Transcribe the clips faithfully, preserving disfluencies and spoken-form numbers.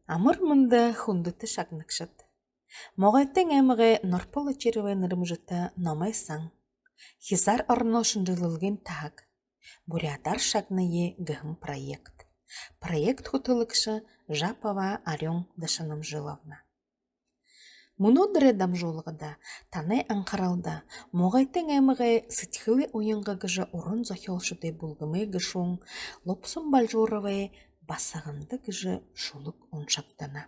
Амар мэндэ, хүндэтэ шагнагшад! Могойтын аймагай Норпол Очировай нэрэмжэтэ номой сан, хизаар ороноо шэнжэлэлгын таһаг, «Буряадаар шагная» гэһэн проект. Проект хүтэлэгшэ Жапова Арюна Дашанамжиловна. Мүнөөдэрэй дамжуулгада танай анхаралда Могойтын аймагай «Сэдьхэлэй уянга» гэжэ уран зохёолшодой бүлгэмэй гэшүүн Лубсан Бальжуровай «Басаганда» гэжэ шүлэг уншагдана.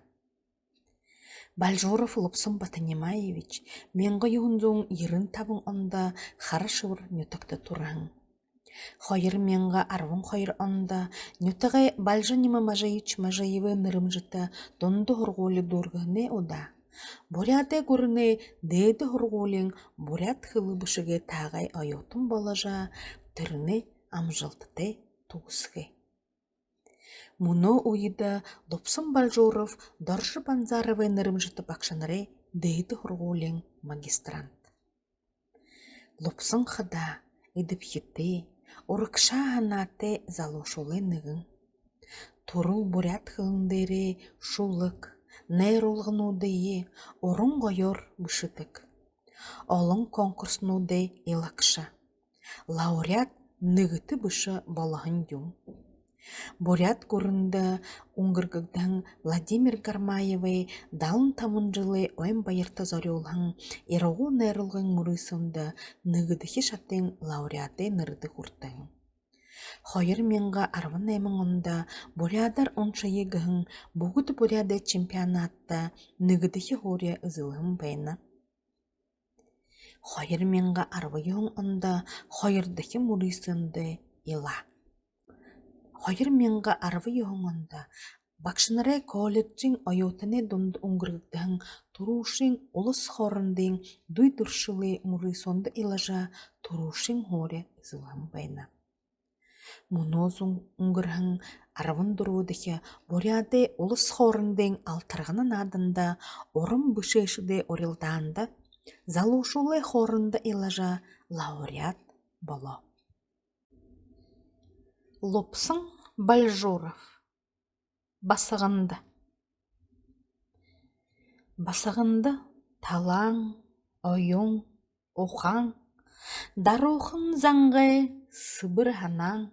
Бальжуров Лубсан Батанимаевич мянга юһэн зуун ерэн табан ондо Хара-Шэбэр нютагта түрэһэн. Хоёр мянга арбан хоёр ондо нютагай Бальжанима Мажиевич Мажиевай нэрэмжэтэ дунда һургуули дүүргэһэнэй удаа Буряадай гүрэнэй дээдэ һургуулиин буряад хэлэ бэшэгэй таһагай оюутан боложо, тэрэнээ амжалтатай түгэсхөө. Мүнөө үедэ Лубсан Бальжуров Доржо Банзаровай нэрэмжэтэ багшанарай дээдэ һургуулиин магистрант. Лубсан хадаа эдэбхитэй, урагшаа һанаатай залуушуулай нэгэн. Түрэл буряад хэлэн дээрээ шүлэг, найруулгануудые уран гоёор бэшэдэг. Олон конкурснуудай илагша, лауреат нэгэтэ бэшэ болоһон юм. Буряад гүрэндэ үнгэргэгдэһэн Владимир Гармаевай далан табан жэлэй ойн баярта зорюулһан ирагуу найруулгын мүрысөөндэ нэгэдэхи шатын лауреадай нэрэдэ хүртэһэн. Хоёр мянга арбан найман ондо «Буряадаар уншая» гэһэн Бүгэдэ Буряадай чемпионадта нэгэдэхи һуури эзэлһэн байна. Хоёр мянга арбан юһэн ондо хоёрдохи мүрысөөндэ илаа. Хоёр мянга арбан юһэн ондо багшанарай колледжын оюутанай дунда үнгэргэгдэһэн түрүүшын улас хоорондын дүй дүршэлэй мүрысөөндэ илажа, түрүүшын һуури эзэлһэн байна. Мүнөө зун үнгэрһэн арбан дүрбэдэхи Буряадай улас хоорондын «Алтаргана» нааданда уран бэшээшэдэй урилдаанда залуушуулай хоорондо илажа, лауреат болоо. Лубсан Бальжуров. «Басаганда». Басаганда талаан, оюун, ухаан, даруухан зангай сэбэр һанаан.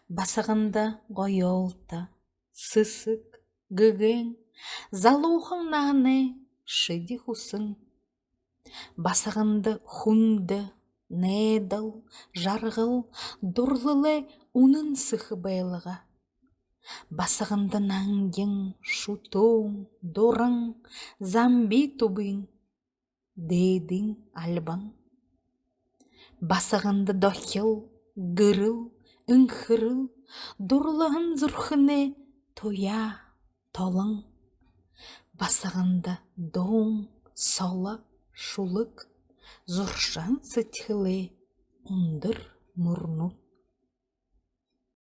Басаганда гоёолто сэсэг, гэгээн, залуухан наһанай шэди хүсэн. Басаганда хүндэ найдал, жаргал, дурлалай үнэн сэхэ байлга. Басаганда нангин, шүтөөн, дуран, замби түбын дээдын альбан. Басаганда дохил, гэрэл, энхэрэл, дурлаһан зүрхэнэй туяа, толон. Басаганда дуун, соло, шүлэг, зуршаһан сэдьхэлэй үндэр мүрнүүд.